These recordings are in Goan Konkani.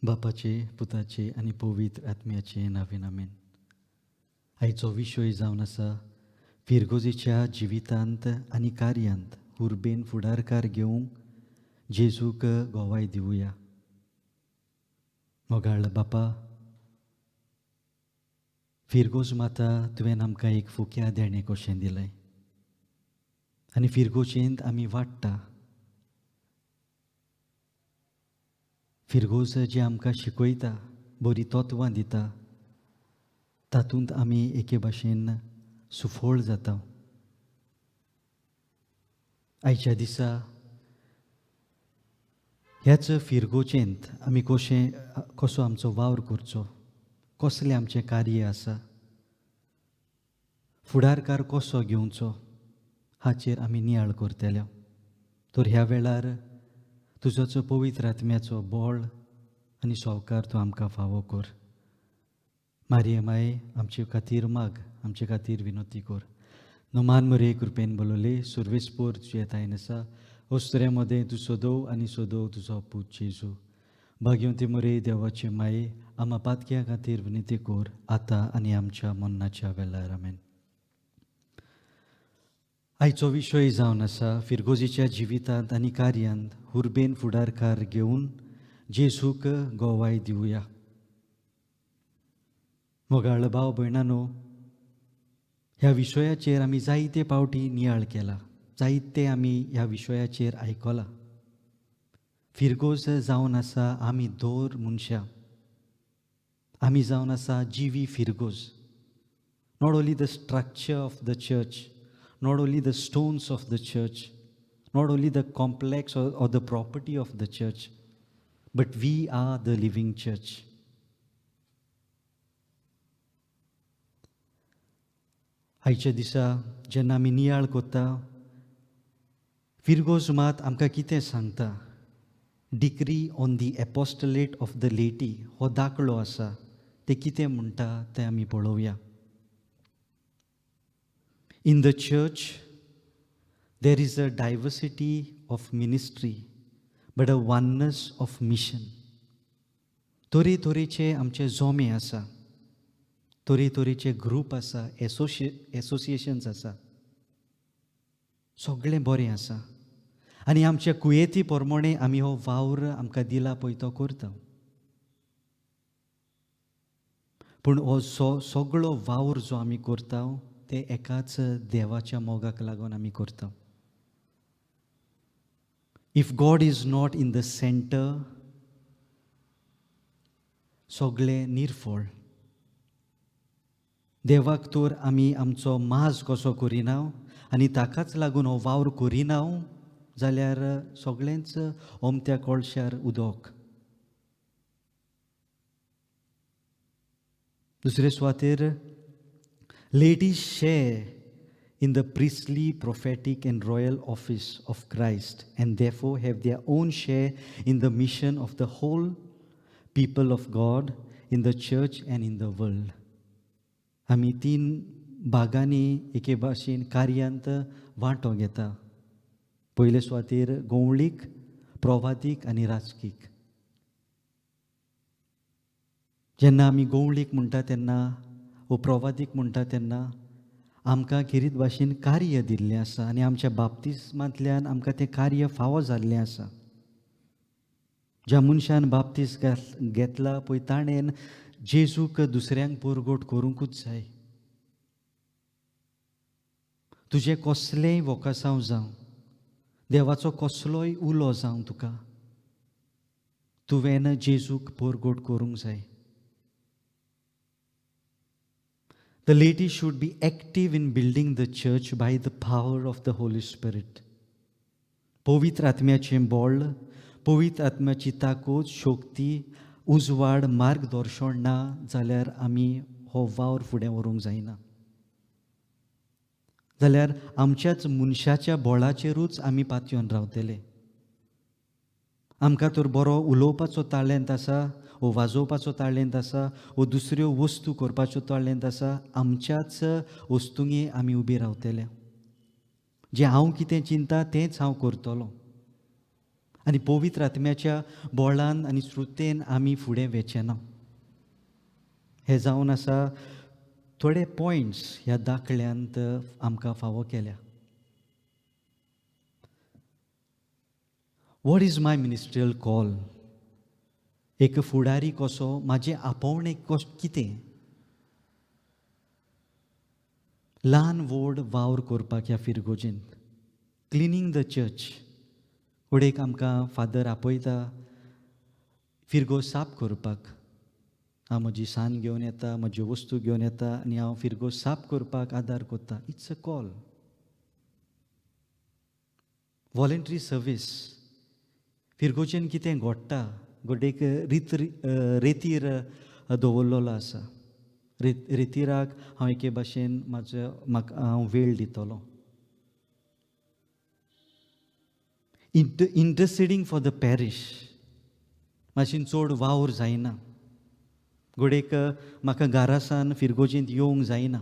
बापाचे, पुताचे आनी पवित्र आत्म्याचे नांवान आमेन. आयचो विशय जावन आसा फिरगोजेच्या जिवितांत आनी कार्यांत उर्बेन फुडारकार घेवंक जेजूक गोवाय दिवया. मोगाळ बापा, फिरगोज माता, तुवें आमकां एक फुक्या देणें कशें दिलें आनी फिरगोजेंत आमी वाडटा. फिरगोज जे आमकां शिकयता, बरी तत्वां दिता, तातूंत आमी एके भाशेन सुफळ जाता. आयच्या दिसा ह्याच फिरगोजेंत आमी कसो आमचो वावर करचो, कसलें आमचें कार्य आसा, फुडारकार कसो घेवचो हाचेर आमी नियाळ करतले. तर ह्या वेळार तुजोचो पवित्र आत्म्याचो बळ आनी सावकार तूं आमकां फावो कर. मारिया माये, आमचे खातीर माग, आमचे खातीर विनोती कर. नमान मरे कृपेन बोलवले सुर्वेसपोर तुजे तायन आसा, वस्तुऱ्या मदें तूं सोदोव आनी सोदोव तुजो पूत जेजू. भाग्यवंती मरे देवाचे माये, आमा पातक्या खातीर विनंती कर आतां आनी आमच्या मरणाच्या वेळार. आमेन. आयचो विशय जावन आसा फिरगोजेच्या जिवितांत आनी कार्यांत उर्बेन फुडारकार घेवन जेजूक गोवाय दिवया. मोगाळ भाव भयणानो, ह्या विशयाचेर आमी जायते पावटी नियाळ केला, जायते आमी ह्या विशयाचेर आयकला. फिरगोज जावन आसा आमी दोर मनशां, आमी जावन आसा जिवी फिरगोज. Not only the structure of the church, not only the stones of the church, not only the complex or the property of the church, but we are the living church. आयच्या दिसा जेन्ना आमी नियाळ करता, फिरगोज मात आमकां कितें सांगता? Decree on the apostolate of the laity हो दाखलो आसा, ते कितें म्हणटा तें आमी पळोवया. In the church, there is a diversity of ministry, but a oneness of mission. तरेतरेचे आमचे जोमे आसा, तरेतरेचे ग्रूप आसा, एसोसिएशन्स आसा, सगळें बरें आसा आनी आमच्या कुयेती प्रमाणे आमी हो वावर आमकां दिला पळय तो करता. पूण हो सगळो वावर जो आमी करता ते एकाच देवाच्या मोगाक लागून आमी करता. If God is not in the centre, सगळें निर्फळ. देवाक तर आमी आमचो माज कसो करिना आनी ताकाच लागून हो वावर करिना जाल्यार सगळेंच ओमत्या कोळशार उदक. दुसरे सुवातेर ladies share in the priestly, prophetic and royal office of Christ and therefore have their own share in the mission of the whole people of God in the church and in the world. आमी तीन भागांनी एके भाशेन कार्यांत वांटो घेता. पयले सुवातेर गोंवळीक, प्रवादीक आनी राजकीक. जेन्ना आमी गोंवळीक म्हणटा तेन्ना वो प्रवादीक म्हणटा तेन्ना आमकां खेरीत भाशेन कार्य दिल्लें आसा आनी आमच्या बाप्तिस्मांतल्यान आमकां तें कार्य फावो जाल्लें आसा. ज्या मनशान बाप्तीस घेतला पळय ताणें जेजूक दुसऱ्यांक परगट करूंकूच जाय. तुजें कसलेंय वोकासांव जावं, देवाचो कसलोय उलो जावं, तुका तुवें जेजूक परगट करूंक जाय. The lady should be active in building the church by the power of the Holy Spirit. पवित्र आत्म्याचें बळ, पवित्र आत्म्याची ताकद, शक्ती, उजवाड, मार्गदर्शन ना जाल्यार आमी हो वावर फुडें व्हरूंक जायना. जाल्यार आमच्याच मनशाच्या बळाचेरूच आमी पातयेवन रावतले. आमकां तर बरो उलोवपाचो ताळेंत आसा, वो वाजोवपाचो ताळेंत आसा, वो दुसऱ्यो वस्तू करपाच्यो ताळेंत आसा, आमच्याच वस्तूंनी आमी उबी रावतले. जें हांव कितें चिंता तेंच हांव करतलो. आनी पवित्र आत्म्याच्या बोळान आनी श्रुतेन आमी फुडें वेचें ना. हें जावन आसा थोडे पॉयंट्स ह्या दाखल्यांत आमकां फावो केल्या. What is my ministerial call? एक फुडारी कसो म्हाजें आपोवणें कितें? ल्हान व्हड वावर करपाक ह्या फिरगोजेंत, क्लिनींग the church, वडेक आमकां फादर आपयता फिरगोज साफ करपाक. हांव म्हजी सान घेवन येता, म्हज्यो वस्तू घेवन येता आनी हांव फिरगोज साफ करपाक आदार करता. It's a call. Voluntary service. फिरगोजेन कितें घडटा, घडयेक रेतीर दवरलेलो आसा, रेतिराक हांव एके भाशेन म्हाजो म्हाका हांव वेळ दितलो. इंटरसिडींग फॉर the parish, मातशेन चड वावर जायना, घडयेक म्हाका घरासान फिरगोजेंत येवंक जायना,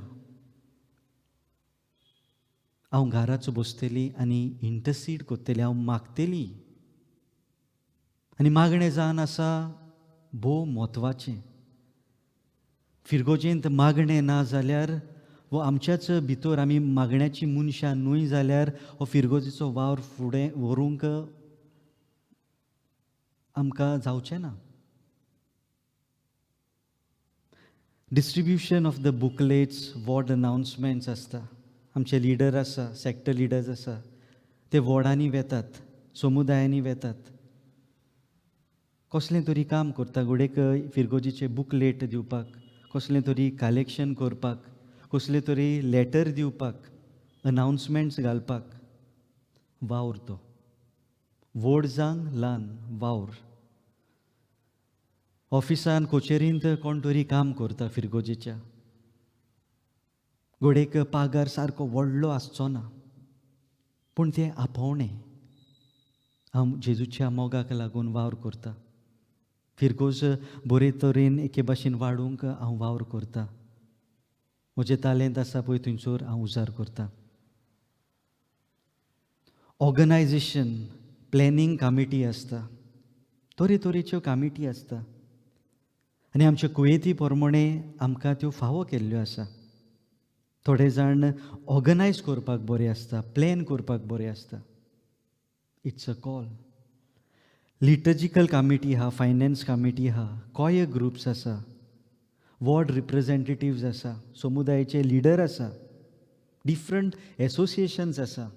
हांव घराच बसतली आनी इंटरसीड करतली, हांव मागतली. आनी मागणें जावन आसा भोव म्हत्वाचें. फिरगोजेंत मागणें ना जाल्यार वो आमच्याच भितर आमी मागण्याची मनशां न्हय जाल्यार हो फिरगोजेचो वावर फुडें व्हरूंक आमकां जावचें ना. Distribution of the booklets, ward announcements आसता. आमचे लिडर आसा, सॅक्टर लिडर्स आसा, ते वॉर्डांनी वेतात, समुदायांनी वेतात, कसलें तरी काम करता. घडयेक फिरगोजीचे बुकलेट दिवपाक, कसलें तरी कलेक्शन करपाक, कसलें तरी लेटर दिवपाक, अनावन्समेंट्स घालपाक. वावर तो व्हड जावं ल्हान वावर. ऑफिसान कचेरींत कोण तरी काम करता फिरगोजेच्या, घडयेक पागार सारको व्हडलो आसचो ना, पूण तें आपोवणें. हांव जेजूच्या मोगाक लागून वावर करता, फिरगोज बरे तरेन एके भाशेन वाडूंक हांव वावर करता, म्हजें तालेंत आसा पळय थंयसर हांव उजार करता. ऑर्गनायजेशन, प्लॅनिंग कमिटी आसता, तरेतरेच्यो कमिटी आसता आनी आमच्या कुवेती प्रमाणे आमकां त्यो फावो केल्ल्यो आसा. थोडे जाण ऑर्गनायज करपाक बरें आसता, प्लॅन करपाक बरें आसता. It's a call. Liturgical committee आहा, फायनान्स कमिटी आहा, कॉयर ग्रुप्स आसा, वॉर्ड रिप्रेझेंटेटिव्स आसा, समुदायाचे लिडर आसा, डिफरंट एसोसिएशन्स आसा,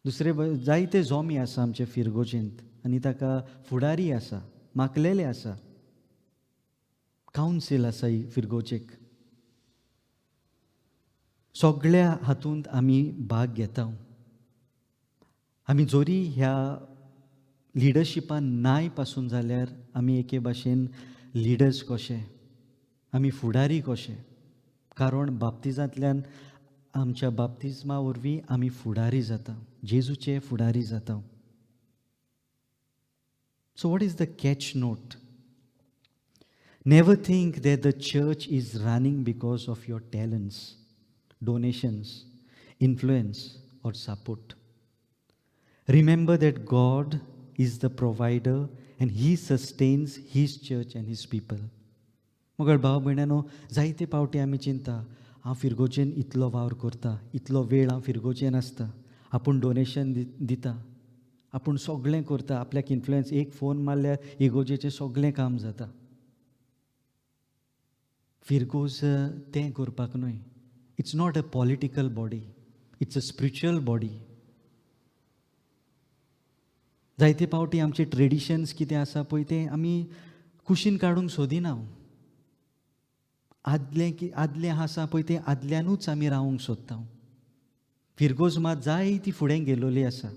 दुसरे जायते जोमी आसा आमचे फिरगोजेंत आनी ताका फुडारी आसा, मागलेले आसा, कावन्सील आसा फिरगोजेक. सगळ्या हातूंत आमी भाग घेता. आमी जोरी ह्या लिडरशिपान नाय पासून जाल्यार आमी एके भाशेन लिडर्स कशे, आमी फुडारी कशे, कारण बाप्तिजांतल्यान आमच्या बाप्तिज्मा वरवीं आमी फुडारी जाता, जेजूचे फुडारी जाता. So what is the catch note? Never think that the church is running because of your talents, donations, influence or support. Remember that God is the provider and He sustains His church and His people. मगर भाव भयणांनो, जायते पावटी आमी चिंता, हांव फिरगोजेन इतलो वावर करता, इतलो वेळ हांव फिरगोजेन आसता, आपूण डोनेशन दिता, आपूण सगळें करता, आपल्याक इन्फ्लुयन्स, एक फोन मारल्यार इगोजेचें सगळें काम जाता. फिरगोज तें करपाक न्हय. It's not a political body, it's a spiritual body. जायते पावटी आमचे ट्रेडिशन्स कितें आसा पळय तें आमी कुशीन काडूंक सोदिना. आदलें आदलें आसा पळय तें आदल्यानूच आमी रावूंक सोदता. फिरगोज मात जायती फुडें गेलोली आसा,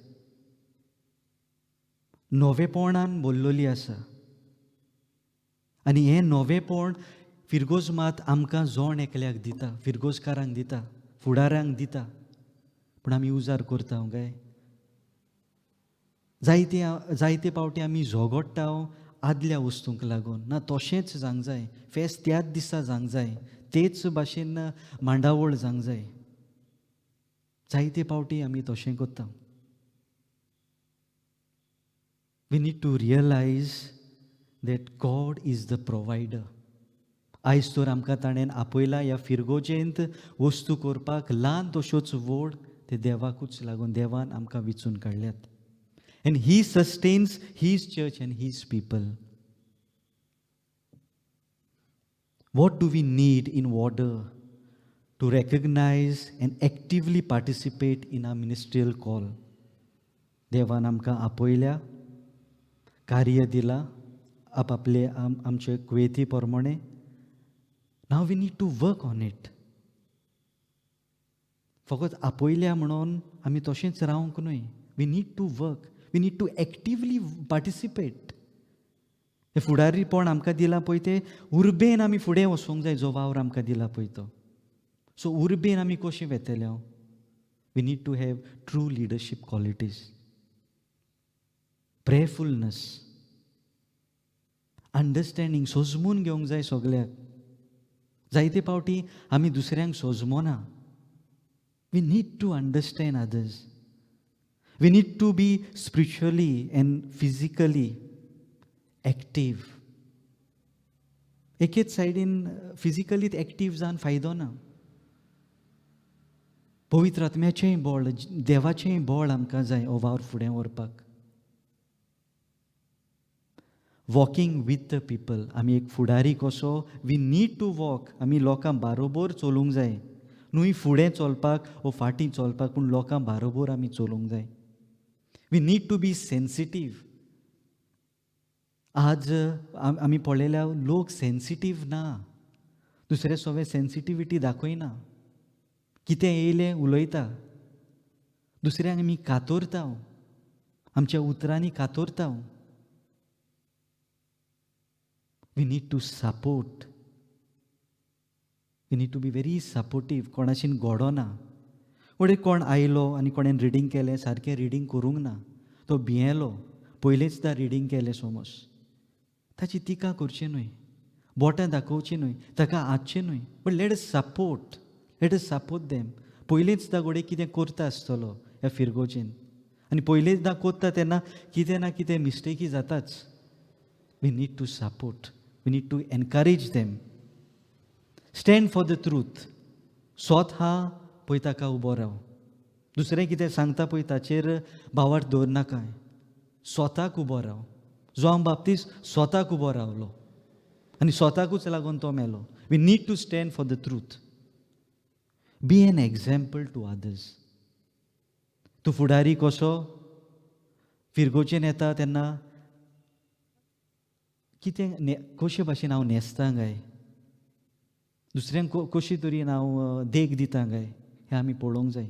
नवेपणान बोल्लोली आसा आनी हें नवेपण फिरगोज मात आमकां जोण एकल्याक दिता, फिरगोजकारांक दिता, फुडाऱ्यांक दिता, पूण आमी उजार करता काय? जायते जायते पावटी आमी झगडटा आदल्या वस्तूंक लागून. ना तशेंच जावंक जाय, फेस्त त्याच दिसा जावंक जाय, तेच भाशेन मांडावळ जावंक जाय. जायते पावटी आमी तशें करता. We need to realise that God is the provider. आयज तर आमकां ताणें आपयला ह्या फिरगोजेंत वस्तू करपाक, ल्हान तश्योच व्हड, ते देवाकूच लागून देवान आमकां विचून काडल्यात. And he sustains his church and his people. What do we need in order to recognise and actively participate in our ministerial call? देवान आमकां आपयल्या, कार्य दिलां आपापले आमचे कुवेती प्रमाणे. Now we need to work on it. फकत आपयल्या म्हणून आमी तशेंच रावंक न्हय. We need to work, we need to actively participate. हें फुडारीपण आमकां दिलां पळय तें उर्बेन आमी फुडें वचूंक जाय, जो वावर आमकां दिला पळय तो. सो उर्बेन आमी कशें वेतले? We need to have true leadership qualities, prayerfulness, understanding, सोजमून घेवंक जाय सगल्याक. जायते फावटी आमी दुसऱ्यांक सोजमोना. We need to understand others. We need to be spiritually and physically active. एकेच सायडीन फिजिकली एक्टीव जावन फायदो ना. पवित्र आत्म्याचेंय बळ, देवाचेंय बळ आमकां जाय हो वावर फुडें व्हरपाक. वॉकिंग वीथ the people, आमी एक फुडारी कसो we need to walk. आमी लोकां बारोबर चलूंक जाय, न्हय फुडें चलपाक वो फाटीं चलपाक, पूण लोकां बारोबर आमी चलूंक जाय. We need to be sensitive. आज आमी पळयल्या लोक सेन्सिटीव ना, दुसरे सवे सेन्सिटिविटी दाखयना. कितें येयलें उलयता, दुसऱ्यांक आमी कातरता, आमच्या उतरांनी कातरता. We need to support. We need to be very supportive. कोणाशीन घडोना, वडे कोण आयलो आनी कोणेन रिडींग केलें, सारकें रिडींग करूंक ना, तो भियेलो, पयलेचदां रिडींग केलें समज, ताची टिका करची न्हय, बोटां दाखोवची न्हय, ताका आसचें न्हय. But let us support, let us support them. पयलेचदां घडये कितें करता आसतलो ह्या फिरगोजेन, आनी पयलेचदां करता तेन्ना कितें ना कितें मिस्टेकी जाताच. We need to support, we need to encourage them. Stand for the truth. सोत हा पळय ताका उबो राव, दुसरें कितें सांगता पळय ताचेर भावार्थ दवरनाका, स्वताक उबो राव. जुआंव बाप्तीस्त स्वताक उबो रावलो आनी स्वताकूच लागून तो मेलो. We need to stand for the truth. Be an example to others. तूं फुडारी कसो फिरगोचेन येता तेन्ना कितें कशे भाशेन हांव न्हेसता काय, दुसऱ्यांक कशी तरेन हांव देख दिता काय, हें आमी पळोवंक जाय.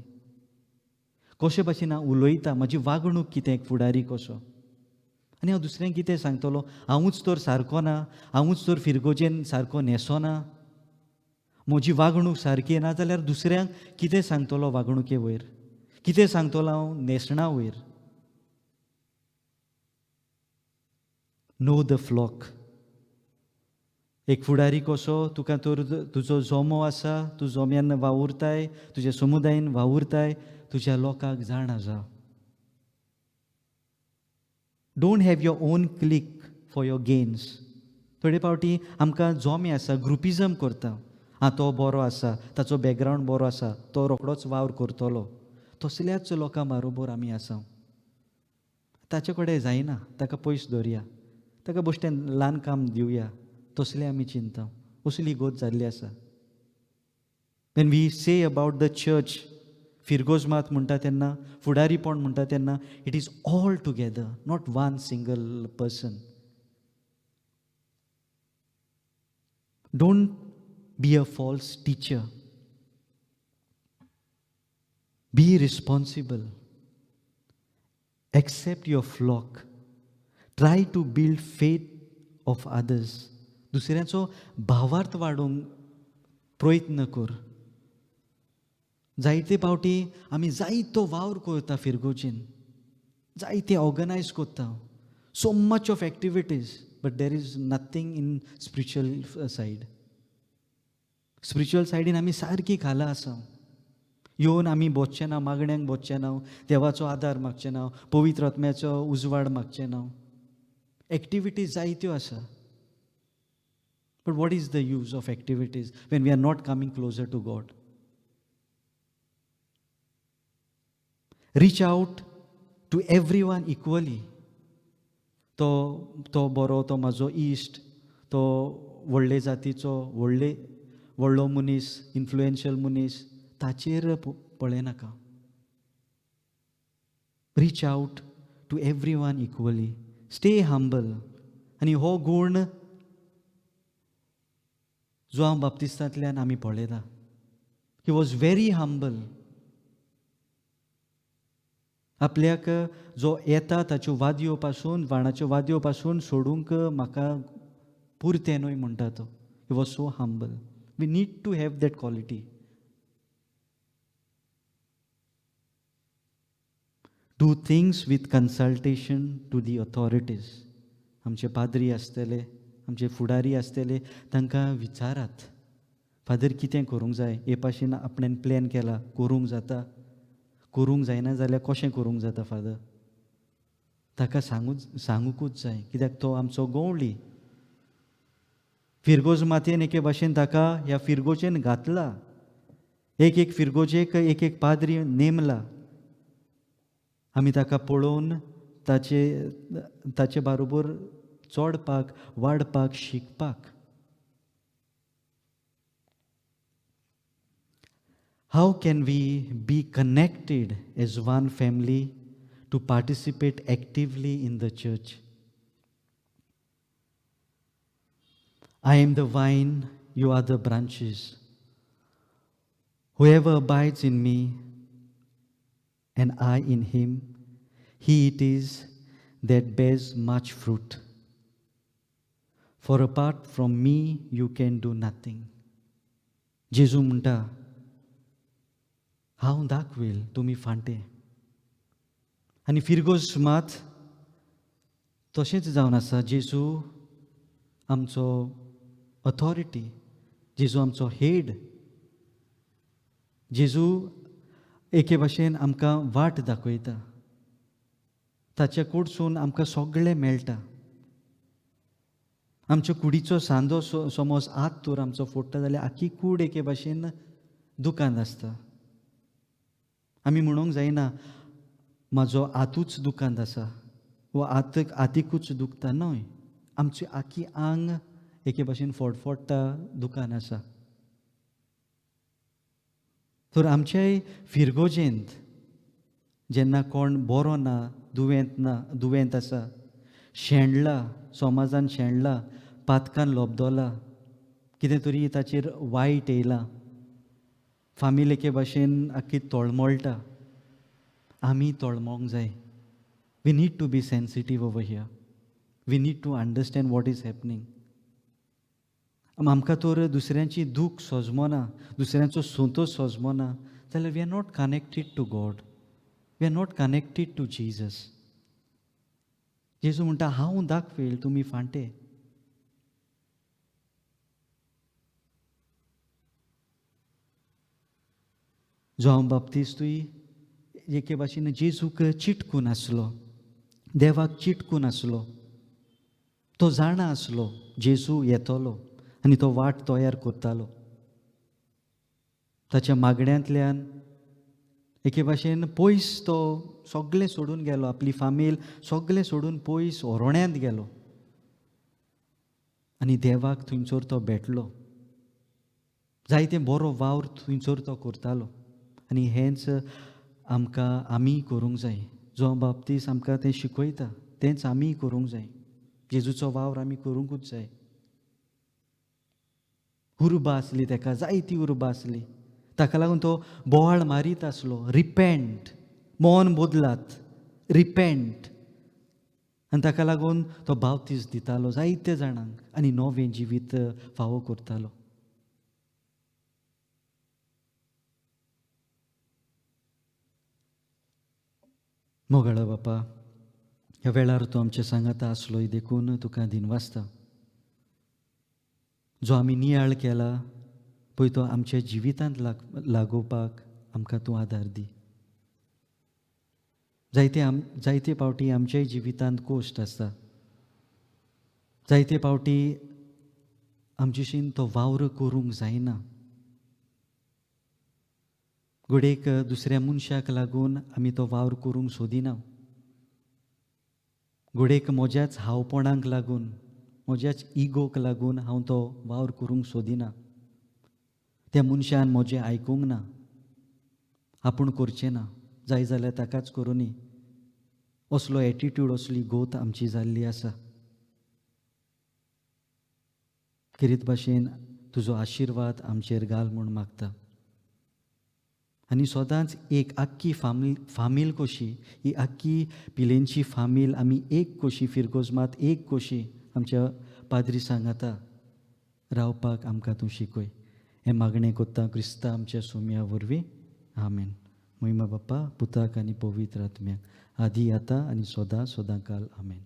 कशे भाशेन हांव उलयता, म्हजी वागणूक कितें फुडारी कसो, आनी हांव दुसऱ्यांक कितें सांगतलो, हांवूच तर सारको ना, हांवूच तर फिरगोजेन सारको न्हेसोना, म्हजी वागणूक सारकी ना जाल्यार दुसऱ्यांक कितें सांगतलो वागणुके वयर, कितें सांगतलो हांव न्हेसणा वयर. Know the flock. एक फुडारी कसो तुका तर तुजो जोमो आसा, तूं जोम्यान वावुरताय, तुज्या समुदायेन वावुरताय, तुज्या लोकांक जाण आसा. Don't have your own clique for your gains. थोडे फावटी आमकां जोमे आसा, ग्रुपिजम करता. आं तो बरो आसा, ताचो बॅकग्रावंड बरो आसा, तो रोखडोच वावर करतलो, तसल्याच लोकां बरोबर आमी आसा. ताचे कडेन जायना, ताका पयस दवरया, ताका बश्टें ल्हान काम दिवया, तसलें आमी चिंता. असली गोत जाल्ली आसा. When we say about the church, फिरगोज मात म्हणटा तेन्ना, फुडारीपण म्हणटा तेन्ना, it is all together, not one single person. Don't be a false teacher. Be responsible. Accept your flock. Try to build faith of others. दुसऱ्यांचो भावार्थ वाडोवंक प्रयत्न कर. जायते फावटी आमी जायतो वावर करता फिरगोजेन, जायते ऑर्गनायज करता, so much of activities, but there is nothing in spiritual side. Spiritual सायडीन आमी सारकी खाला आसा. येवन आमी बसचे ना, मागण्यांक बसचे ना, देवाचो आदार मागचे ना, पवित्र आत्म्याचो उजवाड मागचे ना. एक्टिविटीज जायत्यो आसा, but what is the use of activities when we are not coming closer to God? Reach out to everyone equally. तो तो बरो, तो म्हाजो इश्ट, तो व्हडले जातीचो, व्हडले व्हडलो मनीस, इन्फ्लुएन्शियल मनीस, ताचेर पळयनाका. Reach out to everyone equally. Stay humble. आनी हो गूण जुआंव बाप्तिस्तांतल्यान आमी पळयता. He was very humble. आपल्याक जो येता ताच्यो वादयो पासून, वाणाच्यो वादयो पासून सोडूंक म्हाका पुरतें न्हय म्हणटा तो. He was so humble. We need to have that quality. Do things with consultation to the authorities. आमचे पाद्री आसतले, आमचे फुडारी आसतले, तांकां विचारात, फादर कितें करूंक जाय, हे पाशीन आपणें प्लॅन केला, करूंक जाता, करूंक जायना जाल्यार कशें करूंक जाता फादर? ताका सांगूकूच जाय, कित्याक तो आमचो गवळी. फिरगोज मातयेन एके भाशेन ताका ह्या फिरगोजेन घातला, एक एक फिरगोजेक एक एक पाद्री नेमला. आमी ताका पळोवन ताचे ताचे बारोबर चोडपाक, वाडपाक, शिकपाक. How can we be connected as one family to participate actively in the church? I am the vine, you are the branches. Whoever abides in me and I in him, he it is that bears much fruit. For apart from me, you can do nothing. जेजू म्हणटा, हांव दाखवेल तुमी फांटे. आनी फिरगोज मात तशेंच जावन आसा. जेजू आमचो ऑथॉरिटी, जेजू आमचो हेड, जेजू एके भाशेन आमकां वाट दाखयता, ताच्या कडसून आमकां सगळें मेळटा. आमच्या कुडीचो सांदो समज आत तर आमचो फोडटा जाल्यार आखी कूड एके भाशेन दुकान आसता. आमी म्हणूंक जायना म्हाजो आतूच दुकान आसा वा आतिकूच दुखता, न्हय. आमची आखी आंग एके भाशेन फोडफोडटा, दुकान आसा. तर आमच्याय फिरगोजेंत जेन्ना कोण बरो ना, दुयेंत ना, दुयेंत आसा, शेणला, समाजान शेणला, पातकान लोबदोला, कितें तरी ताचेर वायट येयलां, फामील एके भाशेन आख्खी तळमळटा, आमी तळमोंक जाय. We need to be sensitive over here. We need to understand what is happening. आमकां तर दुसऱ्यांची दूख सोजमना, दुसऱ्यांचो संतोश सोजमना जाल्यार we are not connected to God, we are not connected to Jesus. जेजू म्हणटा, हांव दाखवेल तुमी फांटे. जुआंव बाप्तिस्तूय एके भाशेन जेजूक चिटकून आसलो, देवाक चिटकून आसलो. तो जाणा आसलो जेजू येतलो आनी तो वाट तयार करतालो. ताच्या मागण्यांतल्यान एके भाशेन पयस तो सगळें सोडून गेलो, आपली फामील सगळें सोडून पयस ओरोण्यांत गेलो आनी देवाक थंयसर तो भेटलो. जायते बरो वावर थंयसर तो करतालो. आनी हेंच आमकां आमी करूंक जाय. जुआंव बाप्तीस्त आमकां तें शिकयता, तेंच आमी करूंक जाय. जेजूचो वावर आमी करूंकूच जाय. उर्बा आसली ताका, जायती उर्बा आसली, ताका लागून तो बोवाळ मारीत आसलो, रिपेंट, मन बदलात, रिपेंट. आनी ताका लागून तो बावतीस दितालो जायते जाणांक आनी नवें जिवीत फावो करतालो. मोगाळा बापा, ह्या वेळार तूं आमचे सांगाता आसलोय देखून तुका दिनवासता. जो आमी नियाळ केला पळय तो आमच्या जिवितांत लागोवपाक आमकां तूं आदार दी. जायते फावटी आमच्याय जिवितांत कोश्ट आसता, जायते फावटी आमचेशीन तो वावर करूंक जायना. घडयेक दुसऱ्या मनशाक लागून आमी तो वावर करूंक सोदिना. घडयेक म्हज्याच हांवपणाक लागून, म्हज्याच इगोक लागून हांव तो वावर करूंक सोदिना. त्या मनशान म्हजें आयकूंक ना, आपूण करचें ना, जाय जाल्यार ताकाच करुनी, असलो एटिट्यूड, असली गोत आमची जाल्ली आसा. खेरीत भाशेन तुजो आशिर्वाद आमचेर घाल म्हूण मागता. आनी सदांच एक आख्खी फामील कशी, ही आख्खी पिलेंची फामील आमी एक कशी, फिरगोज मात एक कशी आमच्या पाद्री सांगाता रावपाक आमकां तूं शिकय. हें मागणें कोत्ता क्रिस्ता आमच्या सोम्या वरवीं, आमेन. मोहिमा बाप्पा, पुताक आनी पवित्र आत्म्याक, आदी, आतां आनी सदां सदां काल, आमेन.